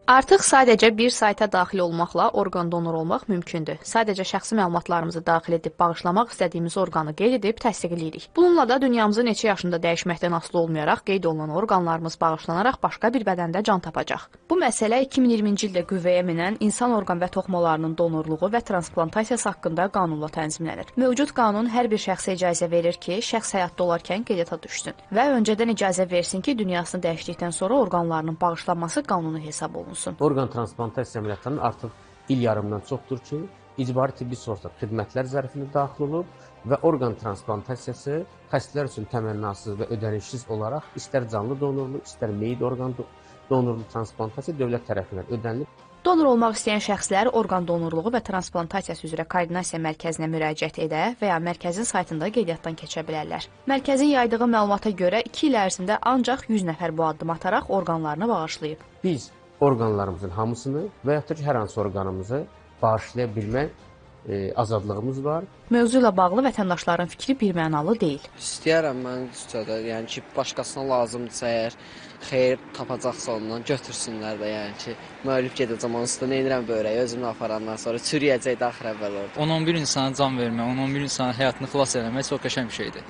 Artıq sadəcə bir sayta daxil olmaqla orqan donoru olmaq mümkündür. Sadəcə şəxsi məlumatlarımızı daxil edib bağışlamaq istədiyimiz orqanı qeyd edib təsdiqləyirik. Bununla da dünyamızı neçə yaşında dəyişməkdən asılı olmayaraq qeyd olunan orqanlarımız bağışlanaraq başqa bir bədəndə can tapacaq. Bu məsələ 2020-ci ildə qüvvəyə minən insan orqan və toxumalarının donorluğu və transplantasiyası haqqında qanunla tənzimlənir. Mövcud qanun hər bir şəxsə icazə verir ki, şəxs həyatda olarkən qeydiyyata düşsün və öncədən icazə versin ki, dünyasını dəyişdikdən sonra orqanlarının bağışlanması qanuni hesab olunsun. Orqan transplantasiya əməliyyatlarının artıq il yarımdan çoxdur ki, icbari tibbi sığorta xidmətlər zərfinə daxil olub və orqan transplantasiyası xəstələr üçün təmənnasız və ödənişsiz olaraq istər canlı donorlu, istər meyit orqan donorlu transplantasiya dövlət tərəfindən ödənilir. Donor olmaq istəyən şəxslər orqan donorluğu və transplantasiyası üzrə koordinasiya mərkəzinə müraciət edə və ya mərkəzin saytında qeydiyyatdan keçə bilərlər. Mərkəzin yaydığı məlumata görə 2 il ərzində ancaq 100 nəfər bu addımı ataraq orqanlarını bağışlayıb. Biz orqanlarımızın hamısını və yaxud da ki, hər hansı orqanımızı bağışlaya bilmək azadlığımız var. Mövzu ilə bağlı vətəndaşların fikri birmənalı deyil. İstəyərəm mən üstə də, yəni ki, başqasına lazımdırsa əgər xeyir tapacaqsa ondan götürsünlər də, yəni ki, müəllif gedəcəm onsuz da neynirəm böyrəyi özümlə aparandan sonra çürüyəcək də axır əvvəl orada. 10-11 insana can vermək, 10-11 insanın həyatını xilas eləmək çox qəşəng bir şeydir.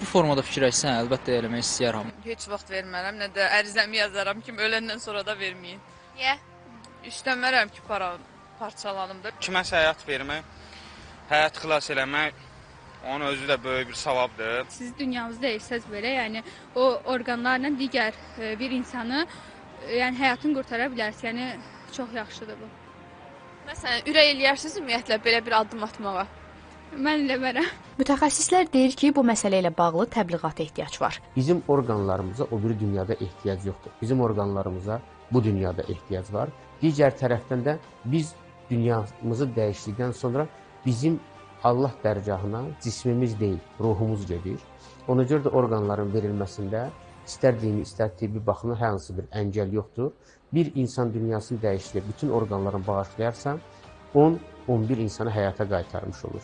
Bu formada fikirləşsən, əlbəttə eləmək istəyərəm. Heç vaxt vermərəm, nə də ərizəmi yazaram ki, öləndən sonra da verməyin. Niyə? İstəmərəm ki, para parçalanım da. Kiməsə həyat vermək, həyat xilas eləmək onun özü də böyük bir savabdır. Siz dünyanızı dəyişsəz belə, yəni o orqanlarla digər bir insanı yəni həyatını qurtara bilərsiniz. Yəni çox yaxşıdır bu. Məsələn, ürək eləyərsiniz ümumiyyətlə belə bir addım atmağa. Mən eləmərəm. Mütəxəssislər deyir ki, bu məsələ ilə bağlı təbliğata ehtiyac var. Bizim orqanlarımıza o biri dünyada ehtiyac yoxdur. Bizim orqanlarımıza bu dünyada ehtiyac var. Digər tərəfdən də biz dünyamızı dəyişdikdən sonra bizim Allah dərgahına cismimiz deyil, ruhumuz gedir. Ona görə də orqanların verilməsində istər dini, istər tibbi baxımdan hər hansı bir əngəl yoxdur. Bir insan dünyasını dəyişdirib bütün orqanlarını bağışlayarsa, 10-11 insanı həyata qaytarmış olur.